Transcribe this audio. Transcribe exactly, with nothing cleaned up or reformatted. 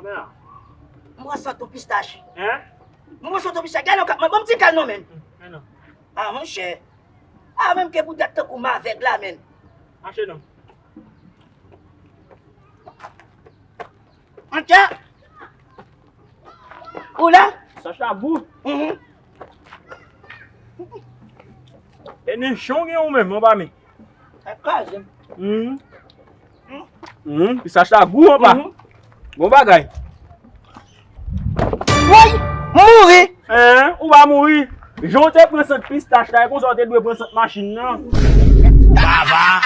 M pran sant ou pistach. Hein? M pran sant ou pistach. Gade yon kap, mwen, ban m ti kal non, men. Ah, monchè. Ah, menm ke pou tèt tankou m avèg la, men. Mache non. Antya. Ou la? Sa sa gou. Mhm. E nen chan gen ou menm, anba men. Sa kraze. Mhm. Mhm. Pistach la gou, anba. Mhm. Bon bagay. Woy! M mouri! Hein? Ou pa mouri? Jan w te pran sant pistach la, e konsa w te dwe pran sant machin nan. Baba!